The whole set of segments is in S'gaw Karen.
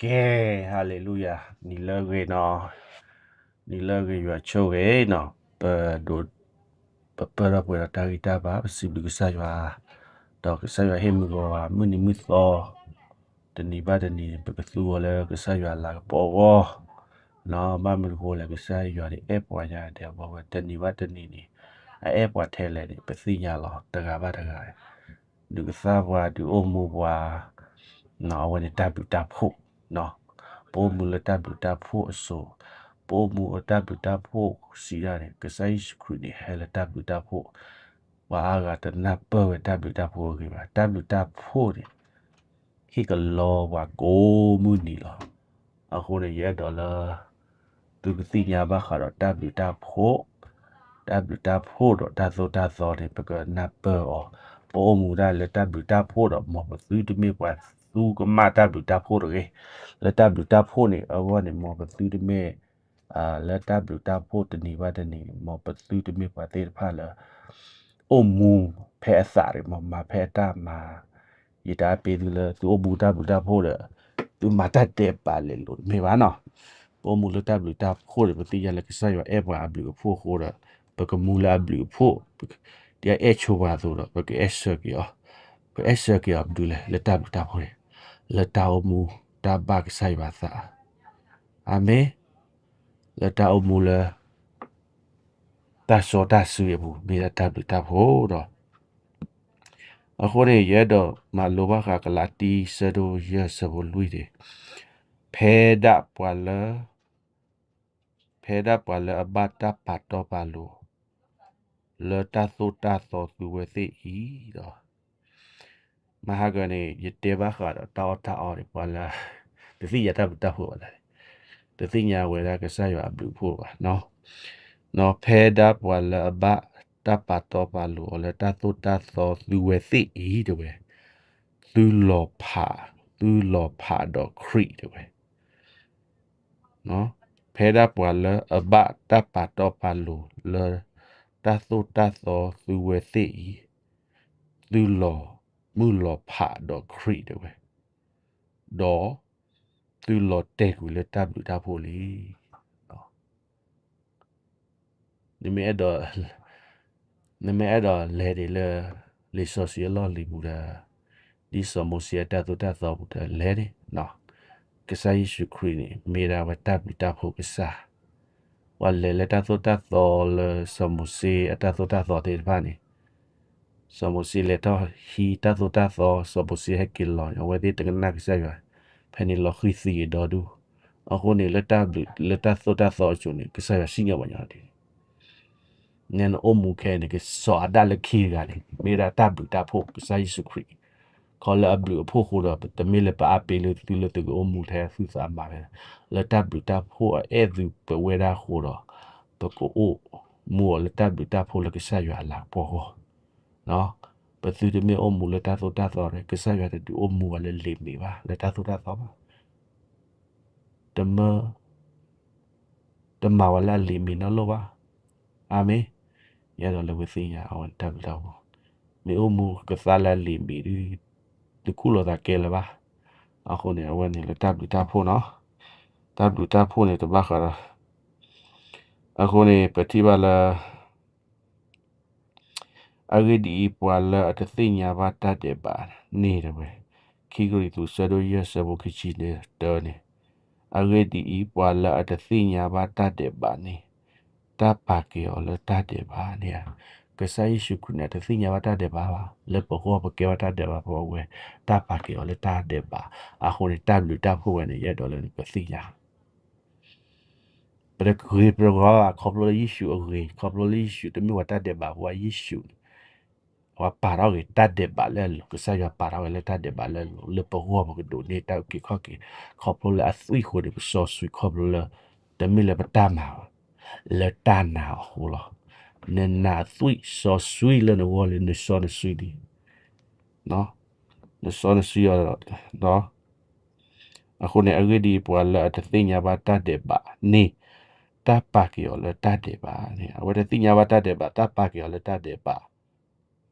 ကဲ, ဟါလ့လူယၤ, နံၤလၢအဂ့ၤနီၤ, နံၤလၢအဂ့ၤ ယွၤဆိၣ်ဂ့ၤနီၤ, ပဒိး, ပပၢၢ်ထီၣ်ပှဲၤဒီးတၢ်ဂံၢ်တၢ်ဘါ, ပစံးဘျုးကစၢ်ယွၤ, ဒီးကစၢ်ယွၤဟ့ၣ်မုၢ်ဂီၤဝဲ မုၢ်နံၤမုၢ်သီ, တနံၤဘၣ်တနံၤန့ၣ် ပကသူအီၤလၢကစၢ်ယွၤအလၤကပီၤအဂီၢ်, နီၤ, ဘၣ်မနုၤအဃိလဲၣ်, ကစၢ်ယွၤန့ၣ်အဲၣ်ပှၤညါဒဲးဘီဝဲ တနံၤဘၣ်တနံၤန့ၣ်, အအဲၣ်ပှၤထဲလဲၣ်န့ၣ် ပသ့ၣ်ညါလီၤ တဂၤဘၣ်တဂၤ ဒုးကသါပှၤ ဒုးအိၣ်မူပှၤ, အဝဲန့ၣ်တၢ်ဘျုးတၢ်ဖှိၣ်, ပအိၣ်မူလၢတၢ်ဘျုးတၢ်ဖှိၣ်အစိၤ, ပအိၣ်မူအတၢ်ဘျုးတၢ်ဖှိၣ်စံးဒၣ်န့ၣ် ကစၢ်ယ့ၣ်ၡူးခရံာ်န့ၣ် ဟဲလၢတၢ်ဘျုးတၢ်ဖှိၣ်, ပှၤအါဂၤတနၢ်ပၢၢ်ဝဲတၢ်ဘျုးတၢ်ဖှိၣ်အဂ့ၢ်ဘၣ်, တၢ်ဘျုးတၢ်ဖှိၣ်န့ၣ် ဟ့ၣ်ကလီပှၤကိးမုၢ်နံၤလီၤ. အဃိန့ၣ် ယအဲၣ်ဒိးလၢ သုကသ့ၣ်ညါဘၣ်ဃးဒီးတၢ်ဘျုးတၢ်ဖှိၣ်, တၢ်ဘျုးတၢ်ဖှိၣ်ဒီးတၢ်သိၣ်တၢ်သီန့ၣ် ပကနၢ်ပၢၢ်အီၤ, ပအိၣ်မူဒၣ်လၢတၢ်ဘျုးတၢ်ဖှိၣ်ဒီး မ်ပသုတမ့ၢ်ပှၤသူကမၣ်တၢ်ဘျုးတၢ်ဖှိၣ်တဂ့ၤ, လၢတၢ်ဘျုးတၢ်ဖှိၣ်န့ၣ်အဂီၢ်န့ၣ် မ်ပသုတမ့ၢ် လၢတၢ်ဘျုးတၢ်ဖှိၣ်တနံၤဘၣ်တနံၤန့ၣ် မ်ပသုတမ့ၢ်ပှၤသ့ၣ်တဖၣ်လၢ အိၣ်မူဖဲအသးန့ၣ် မ်မၤဖဲအတၢ်မၤ, ယတၢ်ပ့သုလၢသုအိၣ်မူတၢ်ဘျုးတၢ်ဖှိၣ်ဒီး သုမၤတၢ်ဒဲးဘးလဲၤလိာ်တမ့ၢ်ဘၣ်နီၤ. ပအိၣ်မူလၢတၢ်ဘျုးတၢ်ဖှိၣ်န့ၣ် ပသ့ၣ်ညါလၢကစၢ်ယွၤအဲၣ်ပှၤအဘျုးအဖှိၣ်အဃိဒီး ပကမူလၢအဘျုးအဖှိၣ်, ဒ်အအဲၣ်ဆိပှၤအသိးဒီး ပကအဲၣ်ဆၢက့ၤအီၤ, ပအဲၣ်ဆၢက့ၤအီၤမနုၤလဲၣ် လၢတၢ်ဘျုးတၢ်ဖှိၣ်န့ၣ်, လၢတၢ်အိၣ်မူတၢ်ဘၣ်ကစၢ်ယွၤအသး, အၤမ့ၣ်, လၢတၢ်အိၣ်မူလၢ တၢ်စီတၢ်ဆှံအပူၤ မ့ၢ်ဒၣ်တၢ်ဘျုးတၢ်ဖှိၣ်ဒီး အဃိန့ၣ် ယအဲၣ်ဒိးမၤလိဘၣ်ဃးကလၤတံ ဆၢဒိၣ်ယဲၢ် ဆၢဖိလွံၢ်န့ၣ်, ဖဲဒၣ်ပှၤလၢ, ဖဲဒၣ်ပှၤလၢအဘၣ်တၢ်ပာ်တီပာ်လိၤ လၢတၢ်သိၣ်တၢ်သီသုဝဲသ့ၣ်အံၤဒီး မဟါကန့ၣ် ယတဲဘၣ်ဃးဒီးတၢ်အီၣ်တၢ်အီန့ၣ် ပှၤလၢ တသ့ၣ်ညါတၢ်ဘျုးတၢ်ဖှိၣ်ဘၣ်, တသ့ၣ်ညါဝဲဒၣ်ကစၢ်ယွၤအဘျုးအဖှိၣ်ဘၣ်, နီၤဖဲဒၣ်ပှၤလၢအဘၣ်တၢ်ပာ်တီပာ်လိၤအီၤလၢတၢ်သိၣ်တၢ်သီသုဝဲသ့ၣ်အံၤတဲဝဲ, သုလီၤဖး, သုလီၤဖးဒီးခရံာ်တဲဝဲ ဖဲဒၣ်ပှၤလၢအဘၣ်တၢ်ပာ်တီပာ်လိၤလၢ တၢ်သိၣ်တၢ်သီသုဝဲသ့ၣ်အံၤ, သုလီၤမုၢ်လီၤဖးဒီးခရံာ်တဲဝဲ, ဒီးသုလီၤတဲာ်ကွံာ်လၢတၢ်ဘျုးတၢ်ဖှိၣ်လံ. နမ့ၢ်အဲၣ်ဒိး, နမ့ၢ်အဲၣ်ဒိးလဲၤဒံးလၢ လံာ်စီဆှံအလီၢ်လံၤပူၤဒီး, ဒ်စီၤမိၤၡ့အတၢ်သိၣ်တၢ်သီပူၤဒီးလဲၤန့ၣ်, ကစၢ်ယ့ၣ်ၡူးခရံာ်န့ၣ် မ့ၢ်ဒၣ်ဝဲတၢ်ဘျုးတၢ်ဖှိၣ်ကစၢ်, ပှၤလဲၤလၢတၢ်သိၣ်တၢ်သီလၢစီၤမိၤၡ့အတၢ်သိၣ်တၢ်သီသ့ၣ်တဖၣ်န့ၣ် စီၤမိၤၡ့လဲၤထီၣ်ဟံးတၢ်သိၣ်တၢ်သီ, စီၤမိၤၡ့ဟဲက့ၤလီၤန့ၣ် အဝဲသ့ၣ်တကနၣ်ကစၢ်ယွၤ, ဖဲန့ၣ်လီၤဃံၤသံဂ့ၤဒီဒူၣ်, အဃိန့ၣ် လၢတၢ်ဘျုး, လၢတၢ်သိၣ်တၢ်သီအစိၤန့ၣ် ကစၢ်ယွၤစံၣ်ညီၣ်ပှၤညီဒ်န့ၣ်, နဲနအိၣ်မူခဲအံၤန့ၣ် ကစီၤအၤဒၣ်လၢခံတဂၤန့ၣ် မ့ၢ်ဒၣ်တၢ်ဘျုးတၢ်ဖှိၣ်ကစၢ်ယ့ၣ်ၡူးခရံာ်, ခီလၢအဘျုးအဖှိၣ်အဃိဒီး တမ့ၢ်လၢပအါပ့ၤလၢသုလၢသုကအိၣ်မူထဲသုသးမၤဖဲ, လၢတၢ်ဘျုးတၢ်ဖှိၣ်အအဲၣ်သုပဝဲဒၣ်အဃိဒီး, ပကအိၣ်မူအီၤလၢတၢ်ဘျုးတၢ်ဖှိၣ်လၢကစၢ်ယွၤအလၤကပီၤအဂီၢ် ပသုတမ့ၢ်အိၣ်မူလၢတၢ်သိၣ်တၢ်သီန့ၣ် ကစၢ်ယွၤတဒုးအိၣ်မူဝဲလၢလံာ်မ့ၢ်ဘၣ်, လၢတၢ်သိၣ်တၢ်သီဘၣ်, တမၢ, တမၤဝဲလၢအလံာ်မ့ၢ်နီတလိၣ်ဘၣ်. အၤမ့ၣ်, ယအဲၣ်ဒိးလၢဝဲသ့ၣ်ညါအဝဲတၢ်ဘျုးတၢ်ဖှိၣ်, မ့ၢ်အိၣ်မူကသါလၢအလံာ်မ့ၢ်ဒ်, တခူၣ်လီၤသးကဲလၢၤဘၣ်. အဃိန့ၣ် အဝဲန့ၣ်လၢတၢ်ဘျုးတၢ်ဖှိၣ်နီၤ, တၢ်ဘျုးတၢ်ဖှိၣ်န့ၣ်တဘၣ်ဃးဒီး အဃိန့ၣ် ပထံၣ်ဘၣ်လၢ အဂ့ၢ်ဒ်အံၤ, ပှၤလၢအတသ့ၣ်ညါဘၣ်တၢ်ဒဲးဘးန့ၣ်တဲဝဲ, ခံကရံၣ်သူး ဆၢဒိၣ်ယဲၢ် ဆၢဖိခံဆံတၢန့ၣ်, အဂ့ၢ်ဒ်အံၤ, ပှၤလၢအတသ့ၣ်ညါဘၣ်တၢ်ဒဲးဘးန့ၣ်, တၢ်ပာ်ကဲအီၤလၢတၢ်ဒဲးဘးန့ၣ်ဧါ. ကစၢ်ယ့ၣ်ၡူးခရံာ်န့ၣ် တသ့ၣ်ညါဘၣ်တၢ်ဒဲးဘးဘၣ်, လၢပဂီၢ်ပကဲဘၣ်တၢ်ဒဲးဘး ပဝဲ တၢ်ပာ်ကဲအီၤလၢတၢ်ဒဲးဘး, အဃိန့ၣ် တၢ်ဘျုးတၢ်ဖှိၣ်ဝဲန့ၣ် ယအဲၣ်ဒိးလၢပသ့ၣ်ညါ ပတဂ့ၤပဂီၢ်ဘၣ် ခီဖျိလၢယ့ၣ်ၡူးအဂ့ၤ, ခီဖျိလၢယ့ၣ်ၡူးတမ့ၢ်ပှၤတၢ်ဒဲးဘးဘၣ်, ယ့ၣ်ၡူးန့ၣ် အဝဲပာ်ထီၣ်က့ၤတၢ်ဒဲးဘးလၢအလိၤ, ကစၢ်ယွၤပာ်ထီၣ်ဝဲလၢတၢ်ဒဲးဘးလၢအလိၤ, လၢပဂီၢ်ပကဒိးန့ၢ်တၢ်အုၣ်က့ၤခီၣ်က့ၤ, ခီဖျိလၢအသွံၣ်အဃိန့ၣ် ပစီဆှံခီဖျိလၢ တမ့ၢ်လၢပတၢ်မၤဘၣ်, လၢတၢ်နာ်အဃိလီၤ. နနာ်သွံၣ်စီဆှံလၢနဂီၢ်လံ နစီနဆှံလံ နစီနဆှံအီၤဒီး, အဃိန့ၣ် အဂ့ၢ်ဒ်အံၤ, ပှၤလၢအတသ့ၣ်ညါဘၣ်တၢ်ဒဲးဘးန့ၣ်, တၢ်ပာ်က့ၤအီၤလၢတၢ်ဒဲးဘးန့ၣ်, အဝဲတသ့ၣ်ညါဘၣ်တၢ်ဒဲးဘး, တၢ်ပာ်က့ၤအီၤလၢတၢ်ဒဲးဘး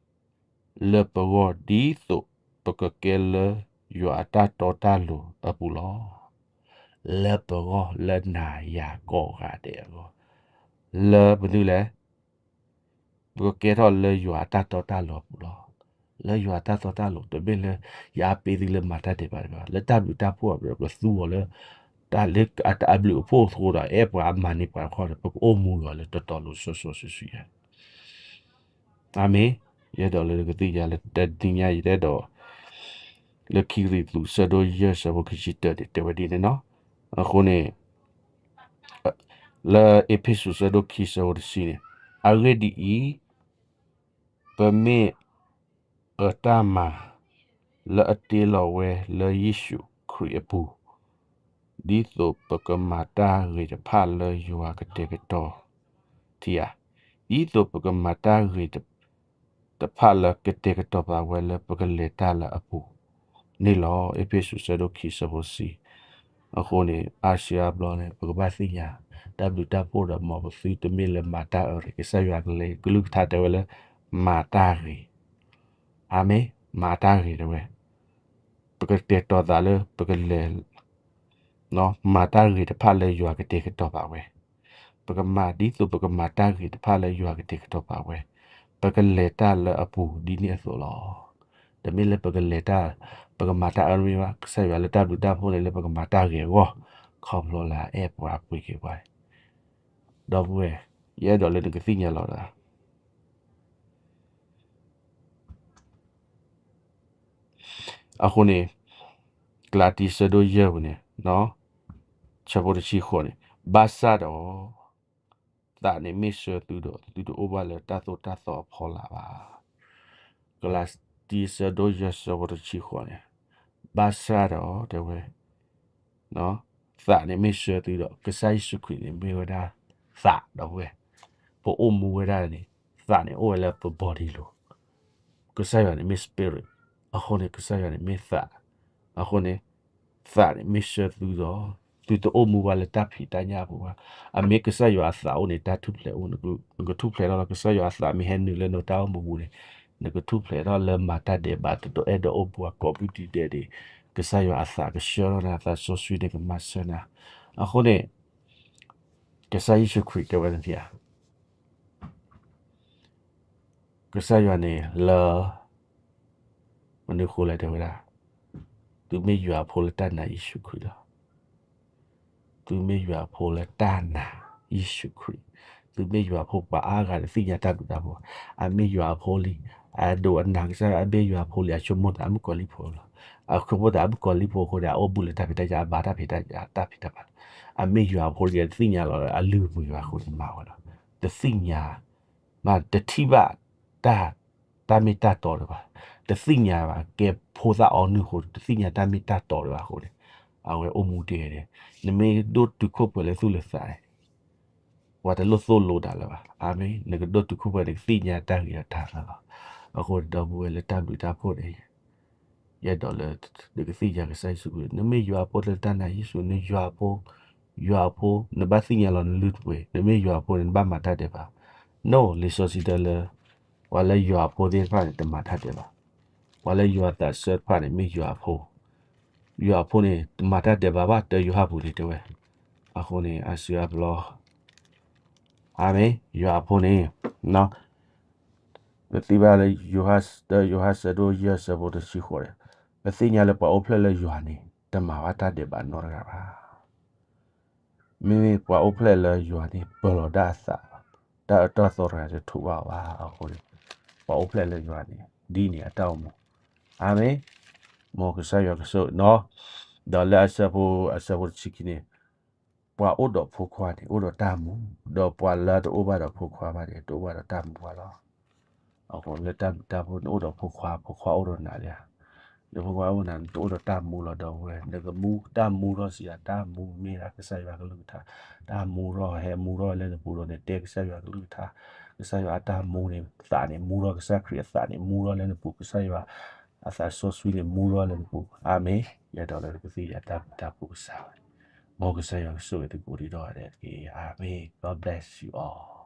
လၢပဂီၢ် ဒ်သိးပကကဲလၢယွၤအတၢ်တီတၢ်လိၤအပူၤလီၤ. လၢပဂီၢ်လၢနၤယၤကိးဂၤဒဲးအဂီၢ်, လၢပဒုးလဲၣ် ပကကဲထီၣ်လၢယွၤအတၢ်တီတၢ်လိၤအပူၤလီၤ. လၢယွၤအတၢ်တီတၢ်လိၤ တမ့ၢ်လၢ ယအပ့ၤသုလၢမၤတၢ်ဒဲးဘးတဂ့ၤ, လၢတၢ်ဘျုးတၢ်ဖှိၣ်အပူၤ ပကသူအီၤလၢ တၢ်လၢအဘျုးအဖှိၣ်အဃိဒီး အဲၣ်ပှၤမၤန့ၢ်ပှၤတခီဒီး ပကအိၣ်မူအီၤလၢတီတီလိၤလိၤစီစီဆှံဆှံယၤ အၤမ့ၣ်. ယအဲၣ်ဒိးလၢနကသ့ၣ်ညါလၢတနံၤညါ ယတအဲၣ်ဒိး လၢခံကရံၣ်သူး ဆၢဒိၣ်ယဲၢ် ဆၢဖိခံဆံတၢန့ၣ် တဲဝဲဒ်န့ၣ်လီၤ. အဃိန့ၣ် လၢအ့းဖ့းစူး ဆၢဒိၣ်ခံ ဆၢဖိတဆံန့ၣ်, အဂ့ၢ်ဒ်အံၤ, ပမ့ၢ်အတၢ်မၤ လၢအတ့လီၤဝဲလၢယ့ၣ်ၡူးခရံာ်အပူၤ, ဒ်သိးပကမၤတၢ်ဂ့ၤတဖၣ်လၢယွၤကတဲာ်ကတီၤ, ထံဧါ, ဒ်သိးပကမၤတၢ်ဂ့ၤတဖၣ်လၢကတဲာ်ကတီၤပာ်ဝဲလၢပကလဲၤတၢ်လၢအပူၤန့ၣ်လီၤ. အ့းဖ့းစူး ဆၢဒိၣ်ခံ ဆၢဖိတဆံ. အဃိန့ၣ် အါစုအါဘျီန့ၣ် ပကဘၣ်သ့ၣ်ညါ တၢ်ဘျုးတၢ်ဖှိၣ်ဒီး မ်ပသုတမ့ၢ်လၢမၤတၢ်အၢန့ၣ် ကစၢ်ယွၤကလုၢ်ကထါတဲဝဲလၢ မၤတၢ်ဂ့ၤ, အၤမ့ၣ်, မၤတၢ်ဂ့ၤတဲဝဲ, ပကတဲာ်ကတီၤသးလၢ ပကလဲၤ မၤတၢ်ဂ့ၤတဖၣ်လၢယွၤကတဲာ်ကတီၤဘၣ်ဝဲ, ပကမၤဒ်သိး ပကမၤတၢ်ဂ့ၤတဖၣ်လၢယွၤကတဲာ်ကတီၤဘၣ်ဝဲ, ပကလဲၤတၢ်လၢအပူၤဒ်န့ၣ်အသိးလီၤ. တမ့ၢ်လၢပကလဲၤတၢ်, ပကမၤတၢ်အၢတမ့ၢ်ဘၣ်, ကစၢ်ယွၤလၢတၢ်ဘျုးတၢ်ဖှိၣ်န့ၣ် လၢပကမၤတၢ်ဂ့ၤအဂီၢ်, ခီဖျိလၢအအဲၣ်ပှၤပှ့ၤက့ၤပှၤ, ဒီပုၢ်ဝဲၢ်, ယအဲၣ်ဒိးလၢနကသ့ၣ်ညါလီၤဒီး အဃိန့ၣ် ကလၤတံ ဆၢဒိၣ်ယဲၢ်ပူၤန့ၣ်, ဆၢဖိတဆံဃိးန့ၣ်, ဘၣ်ဆၣ်ဒီး သးန့ၣ်မ့ၢ်ဆှၢသုဒီး သုတအိၣ်ဘၣ်လၢတၢ်သိၣ်တၢ်သီအဖီလာ်ဘၣ်. ကလၤတံ ဆၢဒိၣ်ယဲၢ် ဆၢဖိတဆံဃိးန့ၣ်, ဘၣ်ဆၣ်ဒီးတဲဝဲ သးန့ၣ်မ့ၢ်ဆှၢသုဒီး ကစၢ်ယ့ၣ်ၡူးခရံာ်န့ၣ်မ့ၢ်ဝဲဒၣ်သးဒီပုၢ်ဝဲၢ်, ပအိၣ်မူဝဲဒၣ်န့ၣ် သးန့ၣ်အိၣ်ဝဲလၢပ body လိၤ, ကစၢ်ယွၤန့ၣ်မ့ၢ် spirit, အဃိန့ၣ် ကစၢ်ယွၤန့ၣ်မ့ၢ်သး, အဃိန့ၣ် သးန့ၣ်မ့ၢ်ဆှၢသုဒီး သုတအိၣ်မူဘၣ်လၢတၢ်ဖံးတၢ်ညၣ်အပူၤဘၣ်. အမ့ၢ်ကစၢ်ယွၤအသးအိၣ်န့ၣ် တၢ်ထူၣ်ဖျဲးအိၣ်, နကထူၣ်ဖျဲးထီၣ်လီၤ. ကစၢ်ယွၤအသးမ့ၢ်ဟဲနုာ်လၢနတၢ်အိၣ်မူပူၤန့ၣ် နကထူၣ်ဖျဲးထီၣ်လၢမၤတၢ်ဒဲးဘး တအဲၣ်ဒိးအိၣ်ဘူးအကိာ်ပူၤဒံးဒဲးန့ၣ်, ကစၢ်ယွၤအသးကဆှၢထီၣ်နၤ, သးစီဆှံန့ၣ်ကမၤစၢၤနၤ. အဃိန့ၣ် ကစၢ်ယ့ၣ်ၡူးခရံာ်တဲဝဲန့ၣ်ဧါ ကစၢ်ယွၤန့ၣ်လၢ မနုၤဃိလဲၣ်တဲဝဲဒၣ်, သုမ့ၢ်ယွၤအဖိလၢတၢ်နာ်ယ့ၣ်ၡူးခရံာ်လီၤ. သုမ့ၢ်ယွၤအဖိလၢတၢ်နာ်ယ့ၣ်ၡူးခရံာ်, သုမ့ၢ်ယွၤအဖိ ပှၤအါဂၤတသ့ၣ်ညါတၢ်ဘျုးတၢ်ဖှိၣ်, အမ့ၢ်ယွၤအဖိလံ, အဒိၣ်အနာ်ကစၢ်ယွၤ အမ့ၢ်ယွၤအဖိလံ, အဆိကမိၣ်သးအမုၣ်ကီၤလံၢ်ဖိလီၤ. အဆိကမိၣ်သးအမုၣ်ကီၤလံၢ်ဖိအဃိန့ၣ် အအိၣ်ဘူးလၢတၢ်ဖံးတၢ်ညၣ် အဘါတၢ်ဖံးတၢ်ညၣ် တၢ်ဖံးတၢ်မၤ, အမ့ၢ်ယွၤအဖိလံ တသ့ၣ်ညါလီၤ အလုၢ်အပှ့ၤဘၣ်အဃိန့ၣ်မၤဝဲလီၤ. တသ့ၣ်ညါ မ့ၢ်တထံၣ်ဘၣ် တၢ် တၢ်မ့ၢ်တၢ်တီတဖၣ်, တသ့ၣ်ညါဘၣ် ကဲဖိသၣ်အီနုၢ်အဃိန့ၣ် တသ့ၣ်ညါတၢ်မ့ၢ်တၢ်တီတဖၣ်အဃိန့ၣ်, အဝဲအိၣ်မူတ့ၢ်ဒဲး, နမ့ၢ်ဒိၣ်တုာ်ခိၣ်ပှဲၤလၢသူၣ်လၢသးန့ၣ် ပှၤတလိၣ်သိၣ်လိနၤလၢၤဘၣ်. အၤမ့ၣ်, နကဒိၣ်တုာ်ခိၣ်ပှဲၤ နကသ့ၣ်ညါတၢ်ဂ့ၤဒီးတၢ်အၢလီၤ. အဃိန့ၣ် ဒီပုၢ်ဝဲၢ်လၢတၢ်ဘျုးတၢ်ဖှိၣ်န့ၣ် ယအဲၣ်ဒိးလၢ နကသ့ၣ်ညါကစၢ်ယ့ၣ်ၡူးခရံာ်, နမ့ၢ်ယွၤအဖိလၢတၢ်နာ်ယ့ၣ်ၡူး, နယွၤအဖိ, ယွၤအဖိ, နဘၣ်သ့ၣ်ညါလီၤနလုၢ်တပှ့ၤ, နမ့ၢ်ယွၤအဖိန့ၣ် နဘၣ်မၤတၢ်ဒဲးဘး. နီၢ် လံာ်စီဆှံတဲလၢ ပှၤလၢယွၤအဖိသ့ၣ်တဖၣ်န့ၣ် တမၤတၢ်ဒဲးဘး, ပှၤလၢယွၤအသးဆှၢတဖၣ်န့ၣ် မ့ၢ်ယွၤအဖိ, ယွၤအဖိန့ၣ် တမၤတၢ်ဒဲးဘးဘၣ် တၢယိၤဟၣ်ပူၤန့ၣ်တဲဝဲ. အဃိန့ၣ် အါစုအါဘျီ အၤမ့ၣ်, ယွၤအဖိန့ၣ် ပသ့ၣ်ညါလၢ ယိၤဟၣ်ဆၢဒိၣ်ယဲၢ်ဆၢဖိတဆံဃိးန့ၣ်, ပသ့ၣ်ညါလၢပှၤအိၣ်ဖျဲၣ်လၢယွၤန့ၣ် တမၤဘၣ်တၢ်ဒဲးဘးနီတဂၤဘၣ်. မ့မ့ၢ်ပှၤအိၣ်ဖျဲၣ်လၢယွၤန့ၣ် ပၢၤလီၤဒၣ်အသး, တၢ်အၢတၢ်သီတဂၤတထူးဘၣ်အီၤဘၣ်. အဃိန့ၣ် ပှၤအိၣ်ဖျဲၣ်လၢယွၤန့ၣ် ဒ်န့ၣ်အတၢ်အိၣ်မူ, အၤမ့ၣ်, မ်ကစၢ်ယွၤကဆိၣ်ဂ့ၤနီၤ. ဒီးလၢအဆၢဖိ အဆၢဖိတဆံခံန့ၣ် ပှၤအိၣ်ဒီးဖိခွါန့ၣ် အိၣ်ဒီးတၢ်မူ, ဒီးပှၤလၢတအိၣ်ဘၣ်ဒီးဖိခွါဘၣ်န့ၣ် တအိၣ်ဘၣ်ဒီးတၢ်မူဘၣ်လီၤ. အဃိလၢတၢ်ဘျုးတၢ်ဖှိၣ်န့ၣ် အိၣ်ဒီးဖိခွါ, ဖိခွါအိၣ်ဒီးနၤလံဧါ. ဒီးဖိခွါအိၣ်နၤ နတအိၣ်ဒီးတၢ်မူလီၤ ဒီပုၢ်ဝဲၢ်, နကမူတၢ်မူထီၣ်စံးယၤ တၢ်မူမ့ၢ်ဒၣ်ကစၢ်ယွၤကလုၢ်ကထါ, တၢ်မူထီၣ်ဟဲမူထီၣ်လၢနပူၤဒီး နတဲကစၢ်ယွၤကလုၢ်ကထါ, ကစၢ်ယွၤအတၢ်မူန့ၣ် သးန့ၣ်မူထီၣ်, ကစၢ်ခရံာ်အသးန့ၣ်မူထီၣ်လၢနပူၤ, ကစၢ်ယွၤအသးစီဆှံန့ၣ်မူထီၣ်လၢနပူၤ, အၤမ့ၣ်. ယအဲၣ်ဒိးလၢနကသ့ၣ်ညါတၢ်ဘျုးတၢ်ဖှိၣ်ကစၢ်ဝဲ, မ်ကစၢ်ယွၤကဆိၣ်ဂ့ၤသုကိးဒံးဒီးဒဲးတက့ၢ်, အၤမ့ၣ်. God bless you all.